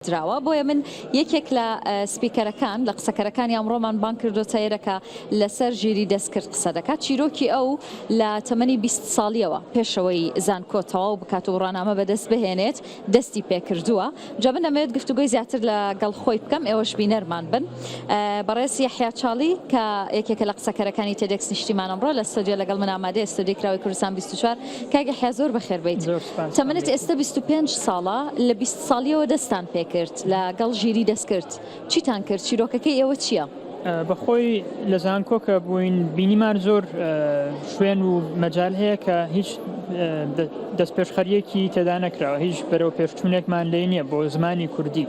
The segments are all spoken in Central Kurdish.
دراوە بۆیە من یەکێک لە speaker ەکان لە قسەکەرەکانی ئەمڕۆمان بانگ کردۆتە ئێرە کە لەسەر ژیری دەستکرد قسە دەکات چیرۆکی ئەو لە تەمەنی 20 ساڵیەوە پێشەوەی زانکۆ تەواو بکات و بڕوانامە بەدەست بهێنێت دەستی پێکردووە جا من دەمەوێت گفتوگۆی زیاتر لەگەڵ خۆی بکەم ئێوەش بینەرمان بن بەڕێز یەحیا چاڵی کە یەکێکە لە قسەکەرەکانی TEDx نیشتیمان ئەمڕۆ لە ستۆدیۆ لەگەڵ من ئامادەیە ستۆدیۆی کراوەی کوردستان 24 کاک یەحیا زۆر بەخێر بێیت زۆر سوپاس. تەمەنت ئێستە 25 ساڵە لە 20 ساڵیەوە دەستتان پێکرد لە گەڵ ژیری دەستکرد چیتان کرد چیرۆکەکەی ئێوە چیە؟ بەخۆی لە زانکۆ کە بووین بینیمان زۆر شوێن و مەجال هەیە کە هیچ دەستپێشخەریەکی تێدا نەکراوە هیچ بەرەو پێشچوونێکمان لێ نییە بۆ زمانی کوردی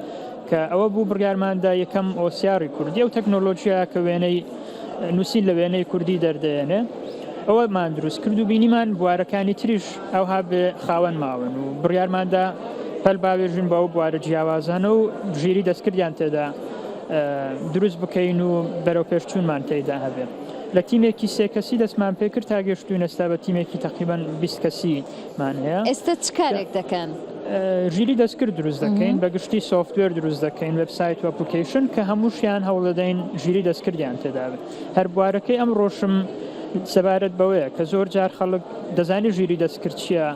کە ئەوە بوو بڕیارماندا یەکەم OCR ی کوردی ئەو تەکنۆلۆژیا کە وێنەی نووسین لە وێنەی کوردی دەردەێنێ ئەوەمان دروست کرد و بینیمان بوارەکانی تریش ئەوها بێ خاوەن ماون و بڕیارماندا پەل باوێژین بە ئەو بوارە جیاوازانە و ژیری دەستکردیان تێدا دروست بکەین و بەرەو پێشچوونمان تێدا هەبێ. لە تیمێکی سێ کەسی دەستمان پێکرد تا گەشتوین ئێستا بە تیمێکی تەقریبەن 20 کەسیمان هەیە. ئێستا چ کارێک دەکەن؟ ژیری دەستکرد دروست دەکەین، بە گشتی software دروست دەکەین، وێبسایت و application کە هەمووشیان هەوڵدەدەین ژیری دەستکردیان تێدا بێت. هەر بوارەکەی ئەمڕۆشم سەبارەت بەوەیە کە زۆر جار خەڵک دەزانێت ژیری دەستکرد چییە،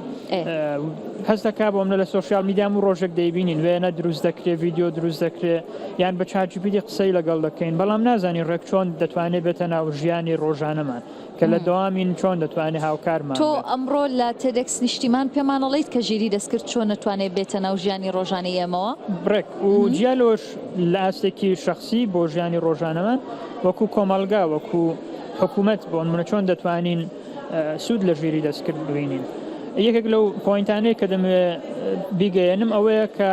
هەست دەکا بۆ منە لە social media هەموو ڕۆژێک دەیبینین وێنە دروست دەکرێت، ڤیدیۆ دروست دەکرێت، یان بە ChatGPT قسەی لەگەڵ دەکەین، بەڵام نازانین ڕێک چۆن دەتوانێت بێتە ناو ژیانی ڕۆژانەمان. کە لە دەوامین چۆن دەتوانێت هاوکارمان تۆ بێت. ئەمڕۆ لە TEDx نیشتیمان پێمان ئەڵێیت کە ژیری دەستکرد چۆن ئەتوانێت بێتە ناو ژیانی ڕۆژانەی ئێمەوە؟ ڕێک و جیا لەوەش لە ئاستێکی شەخسی بۆ ژیانی ڕۆژانەمان وەکو کۆمەڵگا وەکو حکومەت بۆ نمونە چۆن دەتوانین سوود لە ژیری دەستکرد ببینین. یەکێک لەو point انەی کە دەمەوێت بیگەیەنم ئەوەیە کە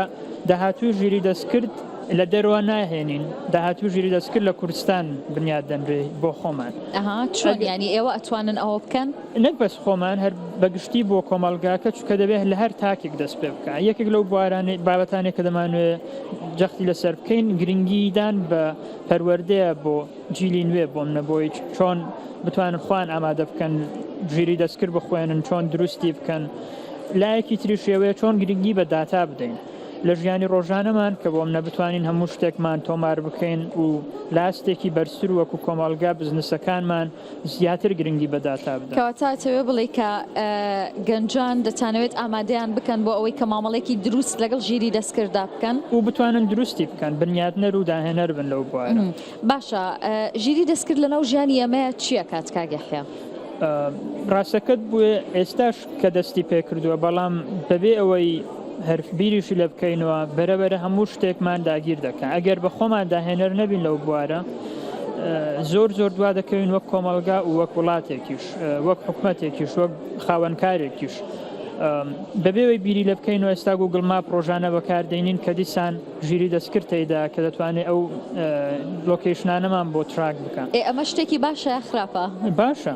داهاتووی ژیری دەستکرد لە دەرەوە ناهێنین، داهاتووی ژیری دەستکرد لە کوردستان بنیات دەنرێ بۆ خۆمان. ئەها چۆن یانی ئێوە ئەتوانن ئەوە بکەن؟ نەک بەس خۆمان هەر بە گشتی بۆ کۆمەڵگاکە چونکە دەبێت لە هەر تاکێک دەست پێ بکا. یەکێک لەو بوارانەی بابەتانەی کە دەمانەوێ جەختی لەسەر بکەین گرنگیدان بە پەروەردەیە بۆ جیلی نوێ بۆ منە بۆی چۆن بتوانن خۆیان ئامادە بکەن ژیری دەستکرد بخوێنن چۆن دروستی بکەن لایەکی تریش ئەوەیە چۆن گرنگی بە داتا بدەین. لە ژیانی ڕۆژانەمان کە بۆم نەبتوانین هەموو شتێکمان تۆمار بکەین و لە ئاستێکی بەرزتر وەکو کۆمەڵگا بزنسەکانمان زیاتر گرنگی بە داتا بدەن. کەواتە ئەتەوێ بڵێی کە گەنجان دەتانەوێت ئامادەیان بکەن بۆ ئەوەی کە مامەڵەیەکی دروست لەگەڵ ژیری دەستکرددا بکەن؟ و بتوانن دروستی بکەن، بنیاتنەر و داهێنەر بن لەو بوارە. باشە ژیری دەستکرد لەناو ژیانی ئێمەیا چی ئەکات کاک یەحیا؟ ڕاستەکەت بوێ ئێستاش کە دەستی پێکردووە بەڵام بەبێ ئەوەی هەر بیریشی لێ بکەینەوە بەرە بەرە هەموو شتێکمان داگیر دەکا ئەگەر بە خۆمان داهێنەر نەبین لەو بوارە زۆر زۆر دوا دەکەوین وەک کۆمەڵگا و وەک وڵاتێکیش وەک حکومەتێکیش وەک خاوەنکارێکیش بەبێ ئەوەی بیری لێ بکەینەوە ئێستا Google Map ڕۆژانە بەکاردێنین کە دیسان ژیری دەستکرد تێیدا کە دەتوانێت ئەو location انەمان بۆ track بکا. ئێ ئەمە شتێکی باشە یا خراپە؟ باشە.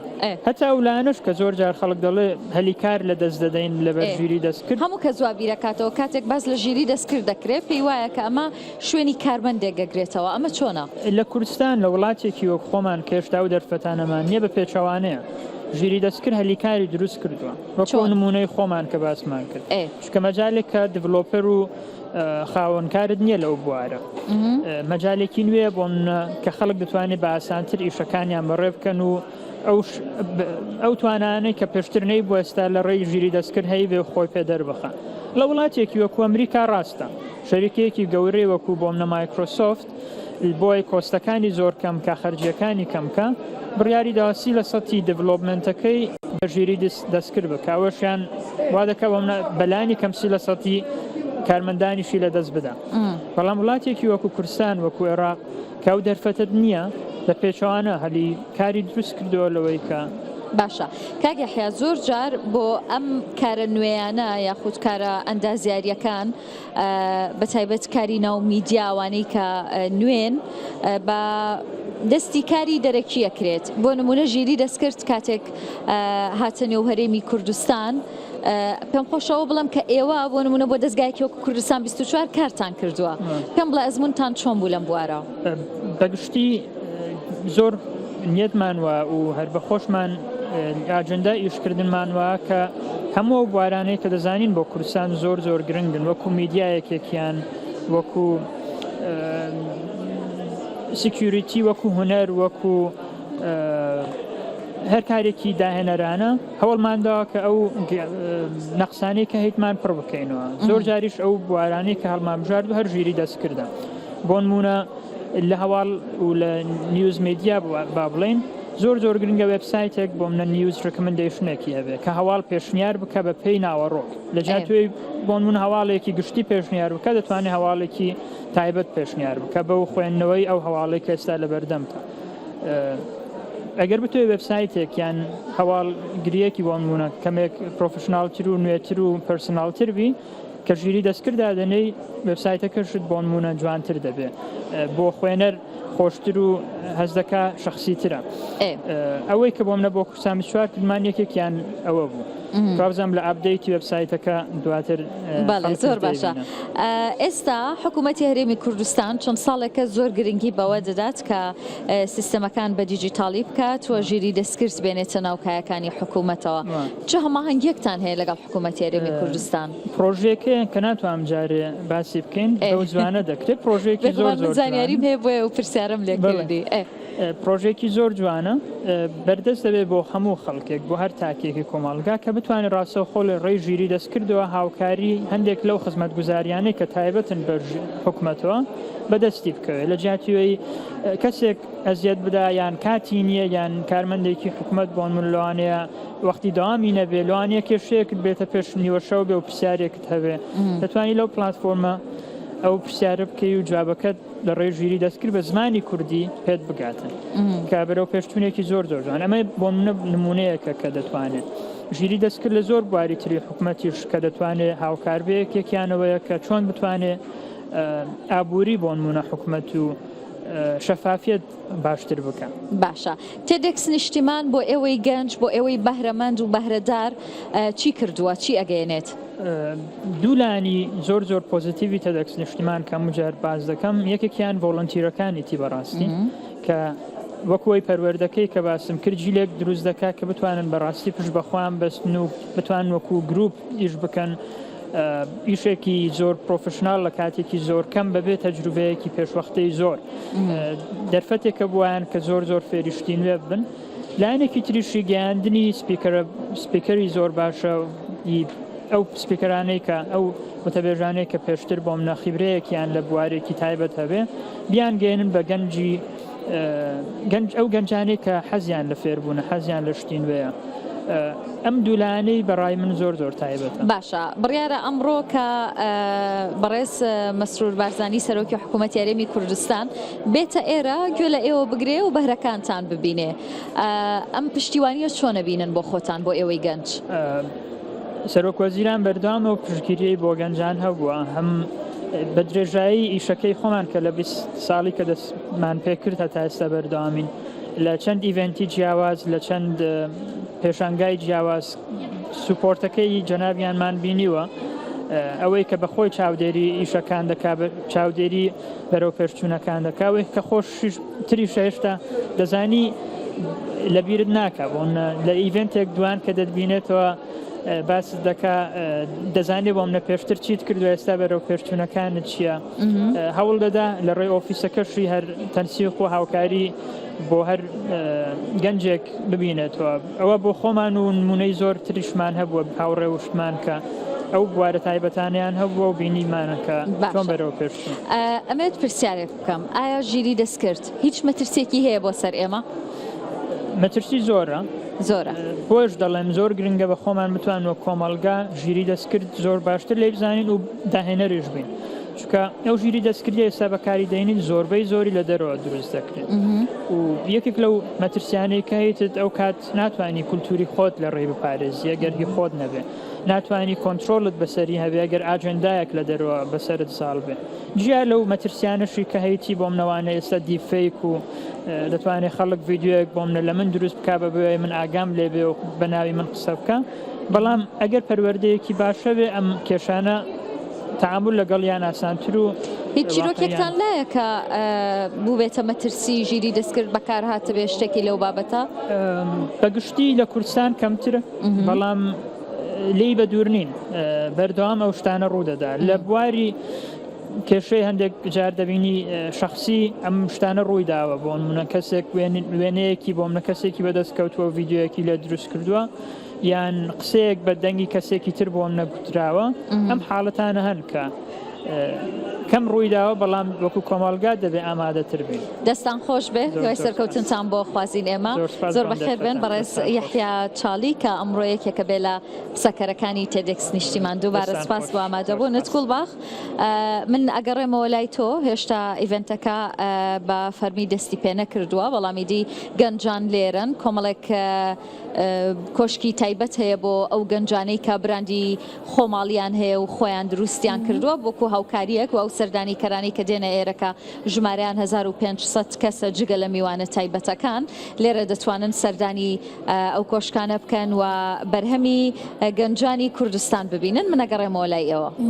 هەتا ئەو لایەنەش کە زۆر جار خەڵک دەڵێ هەلی کار لە دەست دەدەین لەبەر ژیری دەستکرد. هەموو کەس وا بیرەکاتەوە کاتێک باس لە ژیری دەستکرد دەکرێ پێی وایە کە ئەمە شوێنی کارمەندێک گەگرێتەوە ئەمە چۆنە؟ لە کوردستان لە وڵاتێکی وەک خۆمان کە هێشتا ئەو دەرفەتانەمان نییە بە پێچەوانەیە ژیری دەستکرد هەلی کاری دروست کردووە وەک ئەو نموونەی خۆمان کە باسمان کرد چونکە مەجالێکە developer و خاوەنکارت نییە لەو بوارە مەجالێکی نوێ بۆ منە کە خەڵک دەتوانێت بە ئاسانتر ئیشەکانیان بەڕێ بکەن و ئەو توانانەی کە پێشتر نەی بۆ ئێستا لە ڕێی ژیری دەستکرد هەیبێ و خۆی پێ دەربخە لە وڵاتێکی وەکو ئەمریکا ڕاستە شەریکەیەکی گەورەی وەکو بۆ منە مایکرۆسۆفت بۆی cost ەکانی زۆر کەم کا خەرجیەکانی کەم کا بڕیاری دا سی لە سەتی development ەکەی بە ژیری دەستکرد بکا ئەوەشیان وا دەکا بۆ منە بەلانی کەم سی لە سەتی کارمەندانیشی لە دەست بدا بەڵام وڵاتێکی وەکو کوردستان وەکو عێراق کە ئەو دەرفەتەت نییە بە پێچەوانە هەلی کاری دروست کردووە لەوەی کە باشە کاک یەحیا زۆر جار بۆ ئەم کارە نوێیانە یاخود کارە ئەندازیاریەکان بەتایبەت کاری ناو میدیا ئەوانەی کە نوێن بە دەستی کاری دەرەکی ئەکرێت بۆ نمونە ژیری دەستکرد کاتێک هاتە نێو هەرێمی کوردستان پێم خۆشەوە بڵم کە ئێوە بۆ نمونە بۆ دەستگایەکی وەکو کوردستان 24 کارتان کردووە پێم بڵێ ئەزمونتان چۆن بوو لەم بوارە؟ بەگشتی زۆر نیەتمان وا و هەر بە خۆشمان ئاجندای ئیشکردنمان وا کە هەموو ئەو بوارانەی کە دەزانین بۆ کوردستان زۆر زۆر گرنگن وەکو میدیا یەکێکیان. وەکو security، وەکو هونەر، وەکو هەر کارێکی داهێنەرانە هەوڵمانداوە کە ئەو نەقسانەی کە هەیتمان پڕ بکەینەوە. زۆر جاریش ئەو بوارانەی کە هەڵمانبژارد و هەر ژیری دەستکردە. بۆنمونە لە هەواڵ و لە news media با بڵێین زۆر زۆر گرنگە وێبسایتێک بۆ منە news recommendation ێکی هەبێ کە هەواڵ پێشنیار بکە بە پێی ناوەڕۆک لە جیاتوی بۆ من هەواڵێکی گشتی پێشنیار بکە دەتوانێت هەواڵێکی تایبەت پێشنیار بکە بەو خوێندنەوەی ئەو هەواڵێک کە ئێستا لە بەردەمتە. ئەگەر بتەوێت وێبسایتێک یان هەواڵ گریەکی بۆ نمونە کەمێک professional تر و نوێتر و personal تر بی کە ژیری دەستکرد دادەنێی وێبسایتەکەشت بۆ نمونە جوانتر دەبێ بۆ خوێنەر خۆشتر و هەست دەکا شەخسیترە. ئەوەی کە بۆ منە بۆ کوردستان 24 کردمان یەکێکیان ئەوە بوو. وابزانم لە update ی وێبسایتەکە دواتر بەڵێ زۆر باشە. ئێستا حکوومەتی هەرێمی کوردستان چەند ساڵێکە زۆر گرنگی بەوە دەدات کە سیستەمەکان بە دیجیتاڵی بکات و ژیری دەستکرد بێنێتە ناو کایەکانی حکوومەتەوە. چ هەماهەنگییەکتان هەیە لەگەڵ حکوومەتی هەرێمی کوردستان؟ پرۆژەیەک هەیە کە ناتوانم جارێ باسی بکەین، بەو زوانە دەکرێت، پرۆژەیەکی زۆر زۆر جوانە. زانیاریم هەیە بۆیە ئەو پرسیارەم لێ کردی. پرۆژەیەکی زۆر جوانە، بەردەست دەبێت بۆ هەموو خەڵکێک، بۆ هەر تاکێکی کۆمەڵگا کە بتوانێت ڕاستەوخۆ لە ڕێی ژیری دەستکردەوە هاوکاری هەندێک لەو خزمەتگوزاریانەی کە تایبەتن بە حکومەتەوە بەدەستی بکەوێت، لە جیاتی ئەوەی کەسێک ئەزیەت بدا یان کاتی نییە یان کارمەندێکی حکومەت بۆ نمونە لەوانەیە وەختی دەوامی نەبێ، لەوانەیە کێشەیەکت بێتە پێش نیوەشەو بێ و پرسیارێکت هەبێ، دەتوانی لەو پلاتفۆرمە ئەو پرسیارە بکەی و جوابەکەت لە ڕێی ژیری دەستکرد بە زمانی کوردی پێت بگاتن کە بەرەو پێشچوونێکی زۆر زۆر جوان. ئەمە بۆ منە نمونەیەکە کە دەتوانێت ژیری دەستکرد لە زۆر بواری تری حکومەتیش کە دەتوانێت هاوکار بێ، یەکێکیانەوەیە کە چۆن بتوانێت ئابووری بۆ نمونە حکومەت و شەفافیەت باشتر بکە. باشە TEDx نیشتیمان بۆ ئێوەی گەنج، بۆ ئێوەی بەهرەمەند و بەهرەدار چی کردووە، چی ئەگەیەنێت؟ دوو لایەنی زۆر زۆر positive ی TEDx نیشتیمان کە هەموو جار باس دەکەم، یەکێکیان volunteer ەکانیتی بەڕاستی کە وەکو ئەوی پەروەردەکەی کە باسم کرد جیلێک دروست دەکات کە بتوانن بەڕاستی پشت بە خۆیان بەستن و بتوانن وەکو گروپ ئیش بکەن، ئیشێکی زۆر professional لە کاتێکی زۆر کەم بەبێ تەجروبەیەکی پێشوەختەی زۆر دەرفەتێکە بۆیان کە زۆر زۆر فێری شتی نوێ بن. لایەنێکی تریشی گەیاندنی speaker ە speaker ی زۆر باشە ئەو speaker انەی کە ئەو وتەبێژانەی کە پێشتر بۆم نەخیبرەیەکیان لە بوارێکی تایبەت هەبێ بیانگەێنن بە گەنجی گەنج ئەو گەنجانەی کە حەزیان لە فێربوونە حەزیان لە شتی نوێیە ئەم دوولایەنەی بەڕای من زۆر زۆر تایبەتە. باشە بڕیارە ئەمڕۆ کە بەڕێز مەسرور بارزانی سەرۆکی حکوومەتی هەرێمی کوردستان بێتە ئێرە گوێ لە ئێوە بگرێ و بەهرەکانتان ببینێ ئەم پشتیوانیە چۆن ئەبینن بۆ خۆتان بۆ ئێوەی گەنج؟ سەرۆک وەزیران بەردەوام ئەو پشتگیریەی بۆ گەنجان هەبووە هەم بە درێژایی ئیشەکەی خۆمان کە لە 20 ساڵی کە دەستمان پێکرد هەتا ئێستا بەردەوامین لە چەند event ی جیاواز لە چەند پێشانگای جیاواز support ەکەی جەنابیانمان بینیوە ئەوەی کە بەخۆی چاودێری ئیشەکان دەکا چاودێری بەرەو پێشچوونەکان دەکا وەی کە خۆشیش تریشە هێشتا دەزانی لە بیرت ناکا بۆ لە event ێک دوان کە دەتبینێتەوە باست دەکا دەزانێ بۆ منە پێشتر چیت کردو ئێستا بەرەو پێشچوونەکانت چییە هەوڵ دەدا لە ڕێی ئۆفیسەکەشی هەر تەنسیق و هاوکاری بۆ هەر گەنجێک ببینێتەوە ئەوە بۆ خۆمان و نمونەی زۆر تریشمان هەبووە هاوڕێ وشتمان کە ئەو بوارە تایبەتانیان هەبووە و بینیمانە کە چۆن بەرەو پێشچوون. ئەمەوێت پرسیارێک بکەم ئایا ژیری دەستکرد هیچ مەترسیەکی هەیە بۆ سەر ئێمە؟ مەترسی زۆرە. زۆرە. بۆیەش دەڵێم زۆر گرنگە بە خۆمان بتوان وەک کۆمەڵگا ژیری دەستکرد زۆر باشتر لێی بزانین و داهێنەریش بین. چونکە ئەو ژیری دەستکردی ئێستا بەکاری دەینین زۆربەی زۆری لە دەرەوە دروست دەکرێت و یەکێک لەو مەترسیانەی کە هەیتت ئەو کات ناتوانانی کولتوری خۆت لە ڕێی بپارێزی ئەگەر هی خۆت نەبێ ناتوانانی کۆنترۆڵت بەسەری هەبێ ئەگەر ئاجێندایەک لە دەرەوە بەسەرت زاڵ بێ جیا لەو مەترسیانەشی کە هەیتی بۆم نەوانە ئێستا deepfake و دەتوانێت خەڵک ڤیدیۆیەک بۆم نە لە من دروست بک بە بێ من ئاگام لێ بێ و بە ناوی من قسە بکە بەڵام ئەگەر پەروەردەیەکی باشە بێ ئەم کێشانە تەعامول لەگەڵیان ئاسانتر و هیچ چیرۆکێکتان لایە کە بووبێتە مەترسی ژیری دەستکرد بەکار هاتبێ شتێکی لەو بابەتە؟ بە گشتی لە کوردستان کەمتر بەڵام لێی بە دوور نین بەردەوام ئەو شتانە ڕوودەدا لە بواری. کێشەی هەندێک جار دەبینی شخصی ئەم شتانە ڕووی داوە بۆ نمونە کەسێک وێنەیەکی بۆ منە کەسێکی بەدەست کەوتووە ڤیددیوەکی لێ دروست کردووە یان قسەیەک بە دەنگی کەسێکی تر بۆم نەگوتراوە ئەم حاڵەتانە هەن کە کەم ڕوویداوە بەڵام وەکو کۆمەڵگا دەبێ ئامادەتر بین. دەستان خۆش بێ هیوای سەرکەوتنتان بۆ خوازین ئێمە زۆر بەخێر بێن بەڕێز یەحیا چاڵی کە ئەمڕۆ یەکێکە بێ لە قسەکەرەکانی TEDx نیشتیمان دووبارە سپاس بۆ ئامادەبوونت گوڵباخ من ئەگەڕێمەوە لای تۆ هێشتا event ەکە بە فەرمی دەستی پێ نەکردووە بەڵام ئیدی گەنجان لێرەن کۆمەڵێک کۆشکی تایبەت هەیە بۆ ئەو گەنجانەی کە براندی خۆماڵیان هەیە و خۆیان دروستیان کردووە وەکو هاوکارییەک و ئەو سەردانیکەرانەی کە دێنە ئێرە کە ژمارەیان 1500 کەسە جگە لە میوانە تایبەتەکان لێرە دەتوانن سەردانی ئەو کۆشکانە بکەن و بەرهەمی گەنجانی کوردستان ببینن من ئەگەڕێمەوە لای ئێوە.